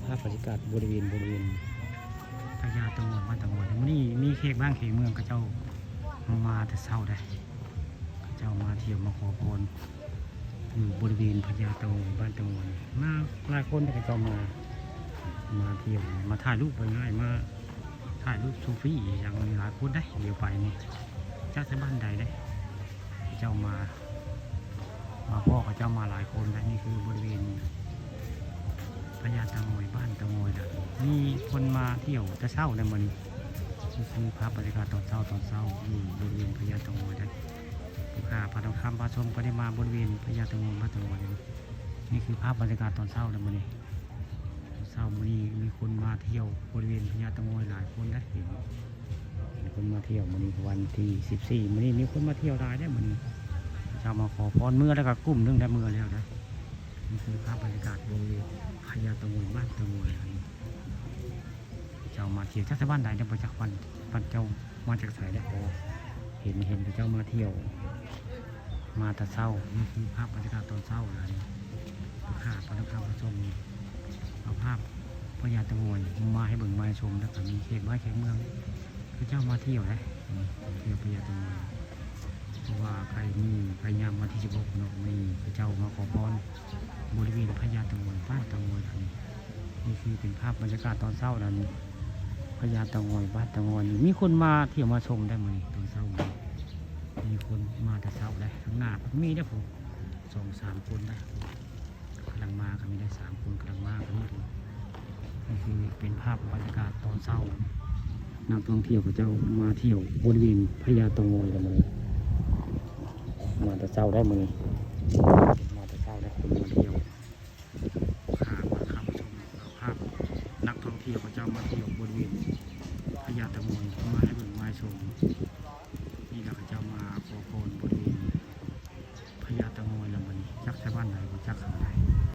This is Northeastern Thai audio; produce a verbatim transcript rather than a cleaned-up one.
ภาพบรรยากาศบริเวณ บริเวณพญาเต่างอย บ้านเต่างอย มื้อนี้มีแขกบ้านแขกเมืองเขาเจ้ามาแต่เช้าได้ เขาเจ้ามาเที่ยวมาขอพร อยู่บริเวณพญาเต่างอย บ้านเต่างอย มาหลายคนเขาเจ้ามา มาเที่ยว มาถ่ายรูปไปง่าย มาถ่ายรูปเซลฟี่อย่างนี้หลายคนได้ เดี๋ยวไปนี่ จักสิบ้านใดได้ เจ้ามา มาพ้อเขาเจ้ามาหลายคนได้ นี่คือบริเวณพญาเต่างอย บ้านเต่างอยนะ มีคนมาเที่ยวแต่เช้าในมื้อนี้ นี่คือภาพบรรยากาศตอนเช้า ตอนเช้าอยู่บริเวณพญาเต่างอยได้ ผู้ข้าพระทองคำพระชมก็ได้มาบริเวณพญาเต่างอย บ้านเต่างอยนะ นี่คือภาพบรรยากาศตอนเช้าในมื้อนี้ เช้ามื้อนี้มีคนมาเที่ยวบริเวณพญาเต่างอยหลายคนได้ เห็น เห็นคนมาเที่ยวมื้อนี้วันที่สิบสี่ มื้อนี้มีคนมาเที่ยวหลายได้มื้อนี้ เจ้ามาขอพรเมือแล้วก็กลุ่มหนึ่งได้เมือแล้วนะ นี่คือภาพบรรยากาศบริเวณพญาเต่างอย บ้านเต่างอยอันนี้ เจ้ามาเที่ยวจักสิบ้านใดเนี่ย บ่จักวัน วันเจ้ามาจากไสได้ พอเห็น เห็นเขาเจ้ามาเที่ยว มาแต่เช้า นี่คือภาพบรรยากาศตอนเช้านะนี่ ผู้ข้าพระนครพระชม เอาภาพพญาเต่างอยมาให้เบิ่งมาให้ชม แล้วก็มีแขกบ้านแขกเมือง เขาเจ้ามาเที่ยวนะ อืม เที่ยวพญาเต่างอย เพราะว่าใครมี ใครยามวันที่สิบหกเนาะ มีเขาเจ้ามาขอพรบริเวณพญาเต่างอย บ้านเต่างอยอันนี้ นี่คือเป็นภาพบรรยากาศตอนเช้านั้น พญาเต่างอย บ้านเต่างอยนี่ มีคนมาเที่ยวมาชมได้มื้อนี้ตอนเช้ามื้อนี้ มีคนมาแต่เช้าได้ ข้างหน้ามีได้ผม สองสามคนได้ กำลังมาก็มีได้ สามคนกำลังมาก็มี นี่คือเป็นภาพบรรยากาศตอนเช้า นักท่องเที่ยวเขาเจ้ามาเที่ยวบริเวณพญาเต่างอยแล้วมื้อนี้ มาแต่เช้าได้มื้อนี้ มาแต่เช้าได้คนมาเที่ยว ข้าพระนครพระชม เอาภาพนักท่องเที่ยวเขาเจ้ามาเที่ยวบริเวณพญาเต่างอย มาให้เบิ่งมาให้ชม